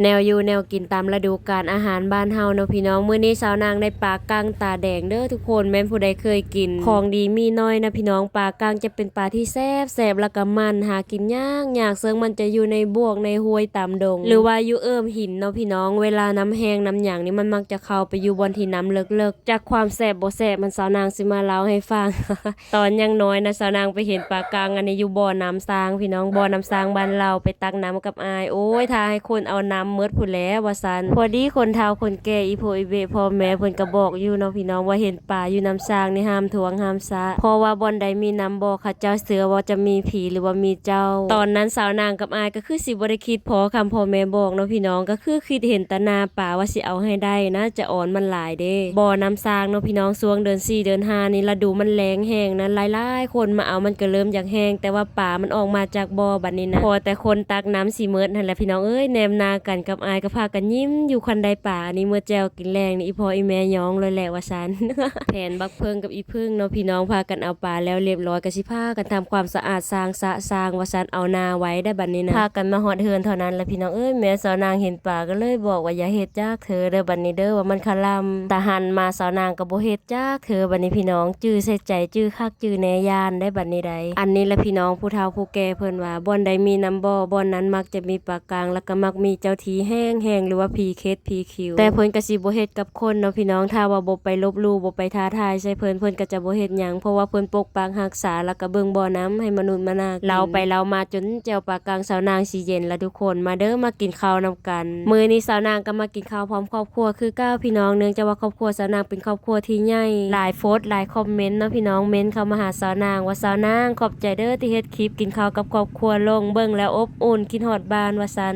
ແນວຢູ່ແນວກິນຕາມລະດູການອາຫານບ້ານເຮົາເນາະພີ່ນ້ອງ. ມື້ນີ້ສາວນາງໄດ້ປາກ້າງຕາແດງເດີທຸກຄົນ, ແມ່ນຜູ້ໃດເຄີຍກິນ ຂອງດີມີນ້ອຍນະພີ່ນ້ອງ. ປາກ້າງຈະເປັນປາທີ່ແຊບໆ ແລ້ວກໍມັນ, ຫາກິນຍາກໆ, ເຊິ່ງມັນຈະຢູ່ໃນບວກໃນຫ້ວຍຕາມດົງ ຫຼືວ່າຢູ່ເອີ່ມຫີນເນາະພີ່ນ້ອງ. ເວລານ້ຳແຫ້ງນ້ຳຫຍັງນີ້ ມັນມັກຈະເຂົ້າໄປຢູ່ບ່ອນທີ່ນ້ຳເລິກໆ. ຈາກຄວາມແຊບບໍ່ແຊບ ມັນສາວນາງຊິມາເລົ່າໃຫ້ຟັງ. ຕອນຍັງນ້ອຍນະ ສາວນາງໄປເຫັນປາກ້າງອັນນີ້ຢູ່ບໍ່ນ້ຳສ້າງພີ່ນ້ອງ, ບໍ່ນ້ຳສ້າງບ້ານລາວ, ໄປຕັກນ້ຳກັບອ້າຍ. ໂອ້ຍ ຖ້າໃຫ້ຄົນເອົານ້ຳໝົດພຸ້ນແຫຼະວ່າຊັ້ນ. ພໍດີຄົນເຖົ້າຄົນແກ່ ອີ່ພໍ່ອີ່ເບ້ພໍ່ແມ່ເພິ່ນກໍບອກຢູ່ເນາະພີ່ນ້ອງ ວ່າເຫັນປາຢູ່ນ້ຳສ້າງນີ້ຫ້າມຖ້ວງຫ້າມສະ, ເພາະວ່າບ່ອນໃດມີນ້ຳບໍ່ ເຂົາເຈົ້າເຊື່ອວ່າຈະມີຜີ ຫຼືວ່າມີເຈົ້າ. ຕອນນັ້ນສາວນາງກັບອ້າຍກໍຄືຊິບໍ່ໄດ້ຄິດພໍຄຳພໍ່ແມ່ບອກເນາະພີ່ນ້ອງ, ກໍຄືຄິດເຫັນແຕ່ໜ້າປາວ່າຊິເອົາໃຫ້ໄດ້ນະ, ຈະອອນມັນຫຼາຍເດ້. ບໍ່ນ້ຳສ້າງເນາະພີ່ນ້ອງ, ຊ່ວງເດືອນສີ່ເດືອນຫ້ານີ້ລະດູມັນແລ້ງແຮງນະ, ຫຼາຍໆຄົນມາເອົາ ມັນກໍເລີ່ມຢາກແຫ້ງ, ແຕ່ວ່າປາມັນອອກມາຈາກບໍ່ບັດນີ້ນະ. ພໍແຕ່ຄົນຕັກນ້ຳຊິໝົດຫັ້ນແຫຼະພີ່ນ້ອງເອີຍ, ແນມໜ້າກັນກັບອ້າຍກໍພາກັນຍິ້ມຢູ່. ຄັນໄດ້ປາອັນນີ້ເມືອແຈ່ວກິນແລງນີ້ ອີ່ພໍ່ອີ່ແມ່ຍ້ອງເລີຍແຫຼະວ່າຊັ້ນ. ແຜນບັກເຜິ້ງກັບອີ່ເຜິ້ງເນາະພີ່ນ້ອງ ພາກັນເອົາປາແລ້ວລຽບຮ້ອຍ ກໍຊິພາກັນທຳຄວາມສະອາດສ້າງສະສ້າງວ່າຊັ້ນ, ເອົາໜ້າໄວໄດ໋ບັດນີ້ນະ. ພາກັນມາຮອດເຮືອນເທົ່ານັ້ນແຫຼະພີ່ນ້ອງເອີຍ, ແມ່ສາວນາງເຫັນປາກໍເລີຍບອກວ່າ ຢ່າເຮັດຈັກເທື່ອເດີບັດນີ້ເດີ ວ່າມັນຄະລຳ. ຕາຫັນມາສາວນາງກໍບໍ່ເຮັດຈັກເທື່ອບັດນີ້ພີ່ນ້ອງ, ຈື່ໃສ່ໃຈ ຈື່ຄັກຈື່ແນ່ ຢ້ານໄດ໋ບັດນີ້ໃດ໋. ອັນນີ້ລະພີ່ນ້ອງ ຜູ້ເຖົ້າຜູ້ແກ່ເພິ່ນວ່າ ບ່ອນໃດມີນ້ຳບໍ່ ບ່ອນນັ້ນມັກຈະມີປາກ້າງ ແລ້ວກໍມັກມີເຈົ້າທີ່ແຮງໆ ຫຼືວ່າຜີເຂັດຜີ ຄິວ. ແຕ່ເພິ່ນກໍຊິບໍ່ເຮັດກັບຄົນເນາະພີ່ນ້ອງ, ຖ້າວ່າບໍ່ໄປລົບຫຼູ່ ບໍ່ໄປທ້າທາຍໃສ່ເພິ່ນ ເພິ່ນກໍຈະບໍ່ເຮັດຫຍັງ, ເພາະວ່າເພິ່ນປົກປັກຮັກສາ ແລ້ວກໍເບິ່ງບໍ່ນ້ຳໃຫ້ມະນຸດມະນາກິນ. ເລົ່າໄປເລົ່າມາຈົນແຈ່ວປາກ້າງສາວນາງຊິເຢັນລະທຸກຄົນ, ມາເດີ ມາກິນເຂົ້ານຳກັນ. ມື້ນີ້ສາວນາງກໍມາກິນເຂົ້າພ້ອມຄອບຄົວຄືເກົ່າພີ່ນ້ອງ, ເນື່ອງຈາກວ່າຄອບຄົວສາວນາງເປັນຄອບຄົວທີ່ໃຫຍ່, ຫຼາຍໂພສ ຫຼາຍຄອມເມັນເນາະພີ່ນ້ອງ ເມັນເຂົ້າມາຫາສາວນາງວ່າ ສາວນາງ ຂອບໃຈເດີທີ່ເຮັດຄລິບກິນເຂົ້າກັບຄອບຄົວລົງ, ເບິ່ງແລ້ວອົບອຸ່ນ ຄິດຮອດບ້ານວ່າຊັ້ນ.